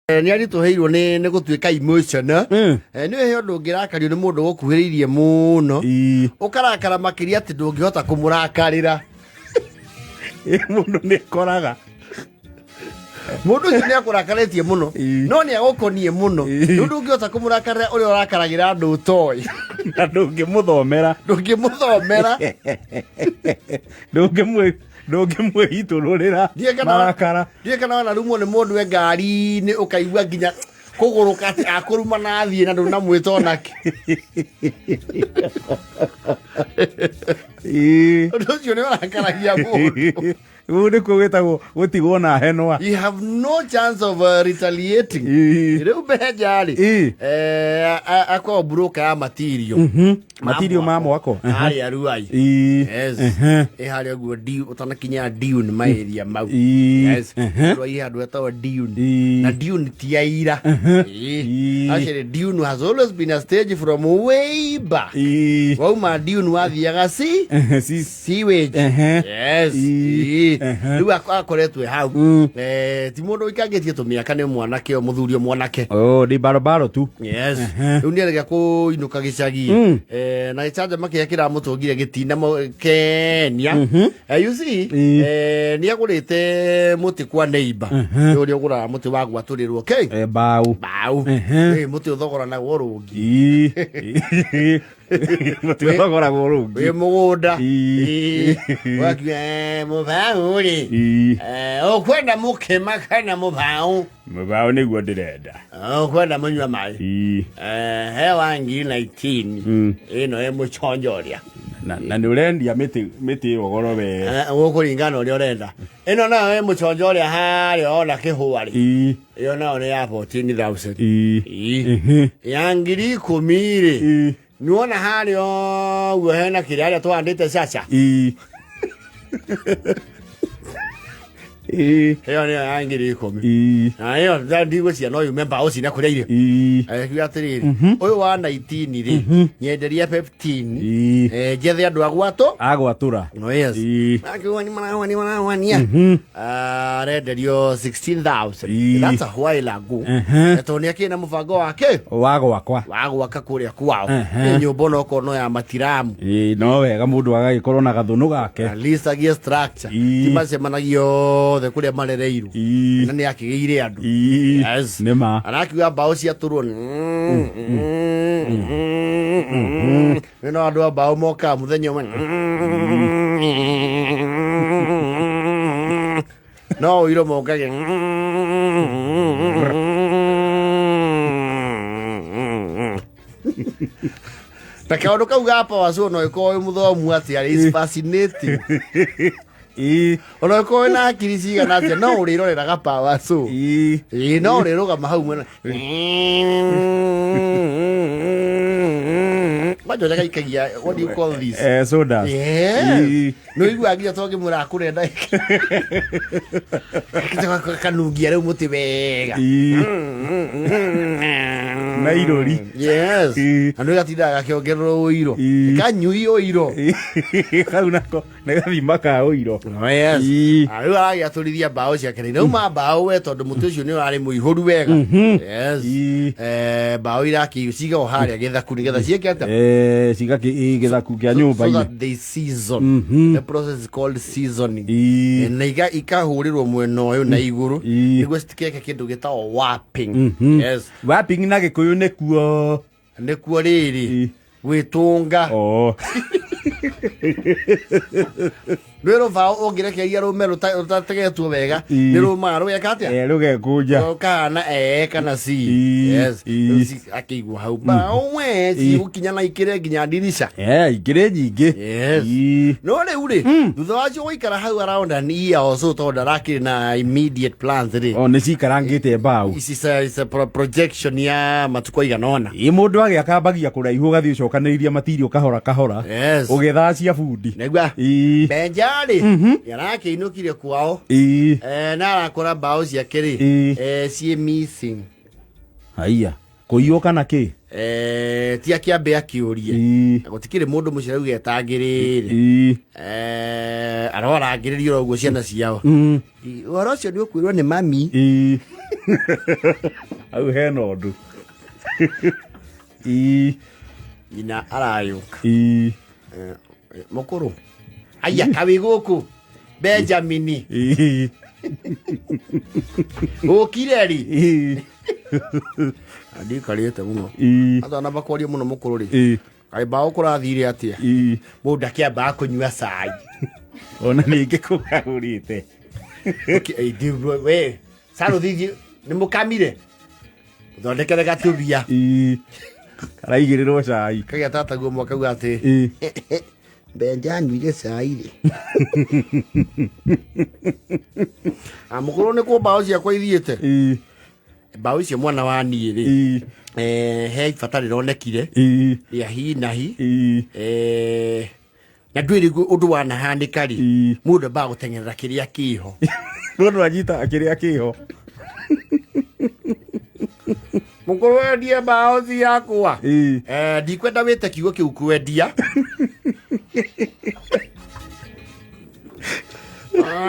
Nĩ aritũhĩirwo nĩ gũtuĩka emotional. Nĩ he ũndũ ũngĩrakario nĩ mũndũ ũgũkuhĩrĩirie mũno, ũkarakara makĩria atĩ ndũngĩhota kũmũrakarĩra. Ĩ, mũndũ nĩ koraga. Mũndũ ũcio nĩ akũrakarĩtie mũno, no nĩ agũkoniĩ mũno. Rĩu ndũngĩhota kũmũrakarĩra ũrĩa ũrakaragĩra andũ ũtoĩ. Na ndũngĩmũthomera. Ndũngĩmũthomera. Ndũngĩmwĩitũrũrĩra Ndiũĩ kana- marakara. Ndiũĩ kana wanarumwo nĩ mũndũ e ngari-inĩ, ũkaigua nginya kũgũrũka atĩ akũruma na athiĩ na ndũnamwĩta onake. Ũndũ ũcio nĩ ũrakaragia mũndũ. Rĩu nĩkuo gwĩtagwo gũtigwo na henwa. You have no chance of retaliating. Rĩu Benja rĩ, akoragwo broker ya matirio. Matirio ma mwako. Harĩa Ruai. Yes. Ĩ harĩa ũguo ũtanakinya Dune, maĩria mau. Yes. Ruai he handũ hetagwo Dune. Na Dune ti ya ira. Actually, Dune has always been a stage from way back. Wauma Dune wathiaga si sewage. Yes. Rĩu akoretwo e hau. Ti mũndũ ũikangĩtie tũmĩaka, nĩ mwanake o mũthuri o mwanake. Oh, nĩ barobaro tu. Yes. Rĩu nĩ arega kũinũka gĩcagi. Na gĩcanjama kĩrĩa kĩramũtũngire gĩtina kenia. You see, nĩ agũrĩte mũtĩ kwa neighbor. Nĩ ũrĩa ũgũraga mũtĩ wa gwatũrĩrwo, okay? Mbaũ. Mbaũ. Mũtĩ ũthogoranagwo rũngi. Mũtĩ ũthogoragwo rũngi. Wĩ mũgũnda. Wakiuga, mũbaũ rĩ, ũkwenda mũkĩma kana mũbaũ? Mũbaũ nĩguo ndĩrenda. Ũkwenda mũnyua maĩ? He wa 19,000. Ĩno ĩ mũconjo ũrĩa. Na nĩ ũrendia mĩtĩ ĩyo goro we. Gũkũringana ũrĩa ũrenda. Ĩno nayo ĩ mũconjo ũrĩa harĩa ona kĩhũa rĩ. Ĩyo nayo nĩ ya 14,000. Ya 10,000 rĩ. Nĩwona harĩa ũguo hena kĩrĩa harĩa tũhandĩte caca. Ĩyo nĩyo ya 10,000. Na ĩyo ndigwĩciria no yume mbaũ cina kũrĩa irio. Akiuga atĩrĩrĩ, ũyũ wa 19 rĩ, nyenderia 15. Njethe andũ a gwatũ. Agwatũra. No, yes. Akiuga nĩ marahwania marahwania. Arenderio 16,000. That's a while ago. Tondũ nĩ akĩrĩ na mũbango wake wa gwakwa. Wa gwaka kũrĩa kwao. Nĩ nyũmba onokorwo no ya matiramu. Ĩ, no wega mũndũ agagĩkorwo na gathũnũ gake. At least agie structure. Ti macemanagia othe kũrĩa marereirwo. Na nĩ akĩgĩire andũ. Yes. Nĩ ma. Arakiuga mbaũ ciatũrwo nĩ no andũ a mbaũ mokaga mũthenya ũmwe, no ũiro mokage. Na kaũndũ kau ga power saw, no ĩkorwo wĩ mũthomu atĩa, is fascinating. Ona ĩkorwo wĩna hakiri cigana atĩa, no ũrĩroreraga power saw. Ĩĩ, no ũrĩrũgama hau mwena kwanja ũrĩa gaikagia, what do you call this? Sodas. Yes. Nĩ ũiguaga nginya tongĩmwĩra akũre ndagĩka kanungia rĩu mũtĩ wega. Na irũri. Yes. Na nĩ gatindaga gakĩongererwo ũiro. Kanyui ũiro. Kau nako nĩ gathima ka ũiro. Oh, yes. Ah, rĩu aragĩatũrithia mbaũ ciake rĩ rauma mbaũ we, tondũ mũtĩ ũcio nĩ ũrarĩ mũihũru wega. Yes. Mbaũ irakĩ cigagwo harĩa gĩthaku nĩgetha ciĩke atĩa? Cigakĩ gĩthaku kĩa So nyũmba-inĩ. that they season. The process is called seasoning. Na ikahũrĩrwo mwena ũyũ na igũrũ nĩguo citikeke kĩndũ gĩtagwo warping. Yes. Warping na Gĩkũyũ nĩkuo? Nĩkuo rĩrĩ, gwĩtũnga. Oh. Rwĩ rũbaũ ũngĩrekereria rũme rũtategetwo wega, nĩ rũmaga rũgeka atĩa? Rũgekũnja. Rũkahana e kana c. Yes. Rĩu akĩigwo hau mbaũ we cigũkinya na ikĩre nginya ndirica. Ikĩrĩ nyingĩ. Yes. No rĩu rĩ, thutha wacio gũikara hau around an year or so, tondũ ndarakĩrĩ na immediate plans rĩ. O nĩ cikarangĩte mbaũ. Ici is a projection ya matukũ aigana ũna. Ĩ, mũndũ agĩaka ambagia kũraihu, ũgathiĩ ũcokanĩrĩirie matirio kahora kahora. Yes. Ũgĩthaa cia bundi. Nĩgua Benja rĩ, nĩarakĩinũkire kwao. Na arakora mbaũ ciake rĩ, ciĩ missing. Haiya, kũiywo kana kĩ? Ti akĩambe akĩũrie. Na gũtikĩrĩ mũndũ mũciĩ rauga etangĩrĩrĩ. Arorangĩrĩrio ũguo ciana ciao. Ũhoro ũcio nĩ ũkwĩrwo nĩ mami. Hau hena ũndũ. Ii. Nyina arayũka. Ii. Mũkũrũ aya kawĩ gũkũ Benjamini. Ii. Ũkire rĩ? Ii. Ndikarĩte mũno. Ii. Atanamba kwaria mũno mũkũrũ rĩ, Ii. kaĩ mbaũ kũrathire atĩa? Ii. Mũndũ ndakĩambaga kũnyua cai. Ona ningĩ kũgarũrĩte. We sarũthithi nĩ mũkamire thondekere gatubia. Ii. Karaigĩrĩrwo cai. Kagĩa tataguo mwakauga atĩ Ii. Benja anyuire cai rĩ. Mũkũrũ nĩ kũ mbaũ ciakwa ithiĩte? Ii. Mbaũ icio mwana wa niĩ rĩ, Ii. he ibata rĩronekire Ii. rĩa hi na hi. Ii. Na ndwĩrĩ ũndũ wanahanĩka rĩ, Ii. mũndũ ambaga gũteng'erera kĩrĩa kĩho. Mũndũ anyita kĩrĩa kĩho. Mũkũrũ endie mbaũ ciakwa. Ii. Ndikwenda wĩte kiugo kĩu kwendia.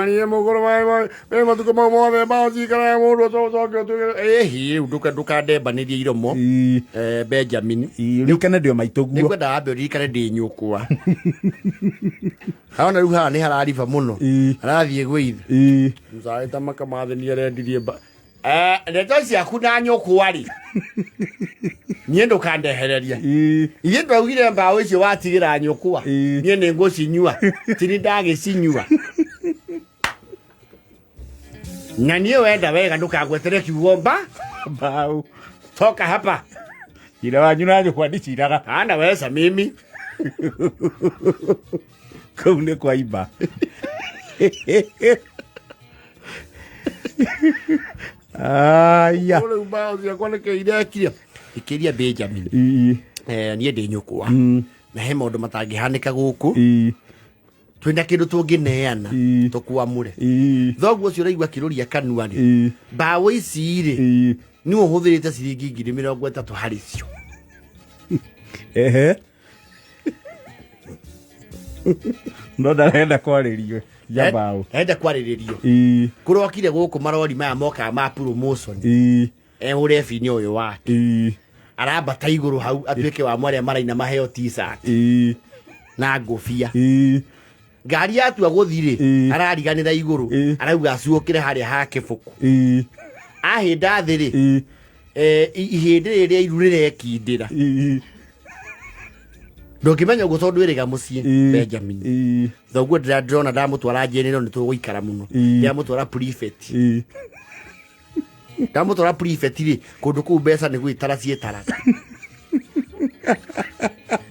Niĩ mũkũrũ wĩ matukũ mau mothe mbaũ cikaraga mũndũ ũcoke ũtuĩke ĩhi rĩu ndũkandembanĩrie iromo. Ii. Benjamin. Ii, ũririkane ndĩ o maitũ guo. Nĩngwenda wambe ũririkane ndĩ nyũkwa. Arona rĩu haha nĩ harariba mũno. Ii. Arathiĩ gwĩ ithe. Ii. Mzae makamathĩ nĩ arendirie mba ndeto ciaku na nyũkwa rĩ, niĩ ndũkandehererie. Ii. Ithuĩ twaugire mbaũ icio watigĩra nyũkwa, Ii. niĩ nĩ ngũcinyua tini ndagĩcinyua na niĩ wenda wega ndũkangwetere kiugo mba Mbaũ. Toka hapa. Cira wanyu na nyũkwa ndiciraga. Ana wesa mimi. Kũu nĩ kwaimba. Aya. Rĩu mbaũ ciakwa nĩkĩ irekire ikĩria Benjamin? Ii. Niĩ ndĩ nyũkwa na he maũndũ matangĩhanĩka gũkũ. Ii. Twĩna kĩndũ tũngĩneana Ii. tũkwamũre. Ii. Thoguo ũcio ũraigua kĩrũria kanua rĩ, Ii. mbaũ ici rĩ, Ii. nĩ ũhũthĩrĩte ciringi 30,000 harĩ cio. Ehe. No ndarenda kwarĩrio ya mbaũ. Enda kwarĩrĩrio. Ii. Kũrokire gũkũ marori maya mokaga ma promotion. Ii. Ũrebi-inĩ ũyũ wake Ii. arambata igũrũ hau atuĩke wa mwarĩa maraina maheo t-shirt Ii. na ngũbia. Ii. Ngari yatua gũthi rĩ, Ii. arariganĩra igũrũ. Ii. Arauga acuũkĩre harĩa ha kĩbũkũ. Ii. Ahĩnda thĩ rĩ, Ii. ihĩndĩ rĩrĩa iru rĩrekindĩra. Ii. Ndũngĩmenya ũguo tondũ ĩrĩga mũciĩ. Ii. Benjamin. Ii. Thoguo ndĩrona ndamũtwara njenero nĩ tũgũikara mũno. Ii. Ndĩramũtwara prefect. Ii. Ndamũtwara prefect rĩ, kũndũ kũu mbeca nĩ gwĩtara ciĩtaraga,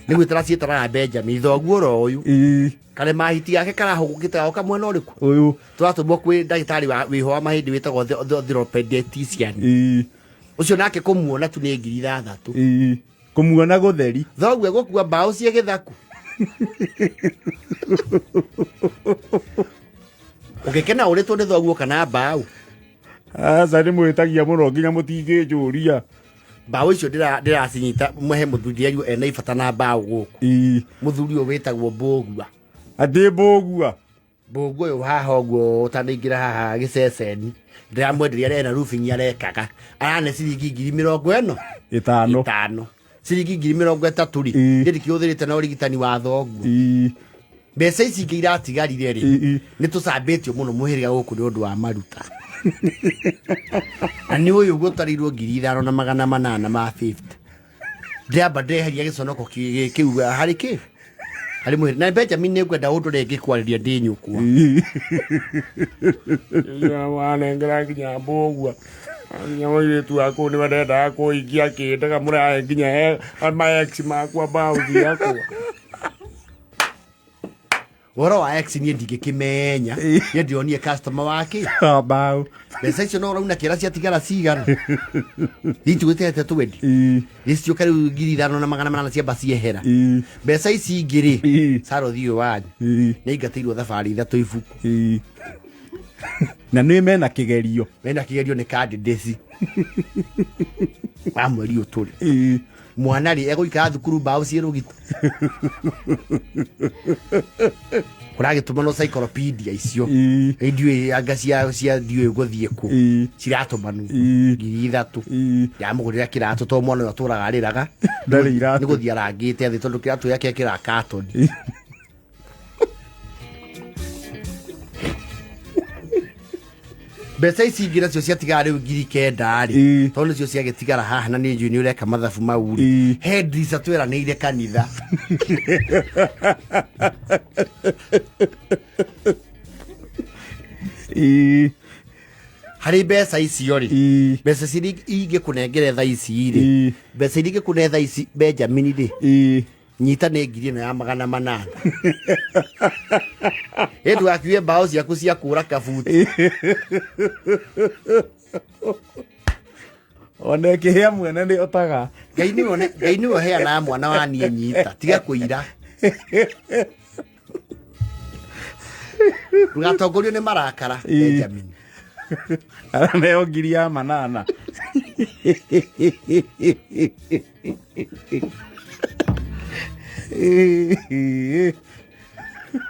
nĩ gwĩtara ciĩtaraga Benjamin thoguo oro ũyũ. Ii. Kare mahiti gake karahũgũkĩte goka mwena ũrĩkũ? Ũyũ. Tũratũmwo kwĩ ndagĩtarĩ wĩho wa mahĩndĩ wĩtagwo orthopedician. Ii. Ũcio nake kũmuona tu nĩ 6,000. Ii. Kũmuona gũtheri. Thoguo egũkua mbaũ cie gĩthaku ũngĩkena ũrĩtwo nĩ thoguo kana mbaũ? Aca nĩ mwĩtagia mũno nginya mũtingĩnjũria. Mbaũ icio ndĩracinyita mwehe mũthuri aigua ena ibata na mbaũ gũkũ. Ii. Mũthuri ũyũ wĩtagwo Mbũgua. Atĩ mbũgua. Mbũgua ũyũ haha ũguo ũtanaingĩra haha gĩceceni ndĩramwenderia arĩa ena roofing arekaga arane ciringi 50,000. 5. 5 ciringi 30,000 rĩ, Ii. niĩ ndikĩhũthĩrĩte na ũrigitani wa thoguo. Ii. Mbeca ici ingĩ iratigarire rĩ, Ii. nĩ tũcambĩtio mũno mũhĩrĩga gũkũ nĩ ũndũ wa maruta na nĩ ũyũ ũguo ũtarĩirwo 5,850. Ndĩramba ndeheria gĩconoko kĩu harĩ kĩ harĩ mũhĩrĩga na Benjamin nĩ ngwenda ũndũ rĩngĩ kwarĩria ndĩ nyũkwa. Wanengera nginya mbũgua nginya mũirĩtu waku nĩwe ndendaga kũingia kĩndaga mũrahe nginya ma ex makwa mbaũ ciakwa. Ũhoro wa ex niĩ ndingĩkĩmenya, niĩ ndĩronire customer wake. Mbaũ. Mbeca icio no ũrauna kĩra ciatigara cigana itugĩtete twendi. Ii. Gĩciũka rĩu 5,800 ciamba ciehera. Ii. Mbeca ici ingĩ rĩ, Ii. sarothi ũyũ wanyu Ii. nĩ aingatĩirwo thabarĩ ithatũ ibuku. Ii. Na nĩ mena kĩgerio. Mena kĩgerio nĩ candidates wa mweri ũyũ tũrĩ. Mwana rĩ, egũikara thukuru mbaũ ciĩ rũgito? Kũragĩtũmanwo encyclopedia icio. Ndiũĩ anga cia ndiũĩ gũthiĩ kũ. Ciratũmanwo 3,000. Yamũgũrĩra kĩratũ, tondũ mwana ũyũ atũraga arĩraga. Ndarĩ iratũ. Nĩ gũthiĩ arangĩte thĩ, tondũ kĩratũ gĩake kĩra katoni. Mbeca ici ingĩ nacio ciatigara rĩu 9,000 rĩ, tondũ nĩcio ciagĩtigara haha, na nĩ njũĩ nĩ ũreka mathabu mau rĩ, he ndirica tweranĩire kanitha. Harĩ mbeca icio rĩ, mbeca iria ingĩkũnengere thaa ici rĩ, mbeca iria ingĩkũne thaa ici, Benjamin rĩ, nyita nĩ ngiri ĩno ya 800. Ĩ ndũgakiue mbaũ ciaku cia kũra kabuti. Ona ĩkĩhĩa mwene nĩ otaga. Ngai nĩwe Ngai nĩwe ũheanaga mwana wa niĩ, nyita, tiga kũira. Ndũgatongorio nĩ marakara. Benjamin. Araneo 8,000.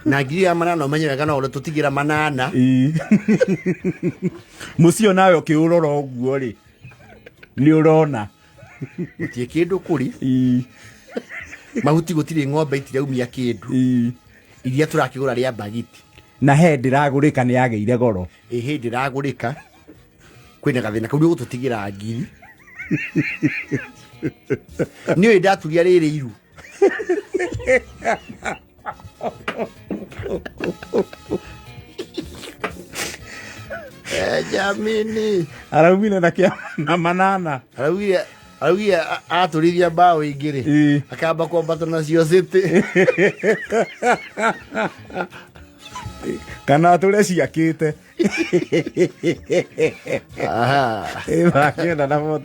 Na 8,000, ũmenye wega no ũrĩa tũtigĩra 800. Mũciĩ nawe ũkĩũrora ũguo rĩ, nĩ ũrona gũtirĩ kĩndũ kũrĩ. Mahuti gũtirĩ, ng'ombe itiraumia kĩndũ. Iria tũrakĩgũra rĩa mbagiti. Na he ndĩragũrĩka, nĩ yagĩire goro. Ĩhĩ, ndĩragũrĩka, kwĩna gathĩna kau. Nĩ ũgũtũtigĩra ngiri, nĩ ũĩ ndaturia rĩrĩ iru. Benjamini. Araumire na kĩa na 800. Araugire atũrithia mbaũ ingĩ rĩ, akamba kwambata nacio city. Kana atũre ciakĩte. Aha. Ĩ, makĩenda na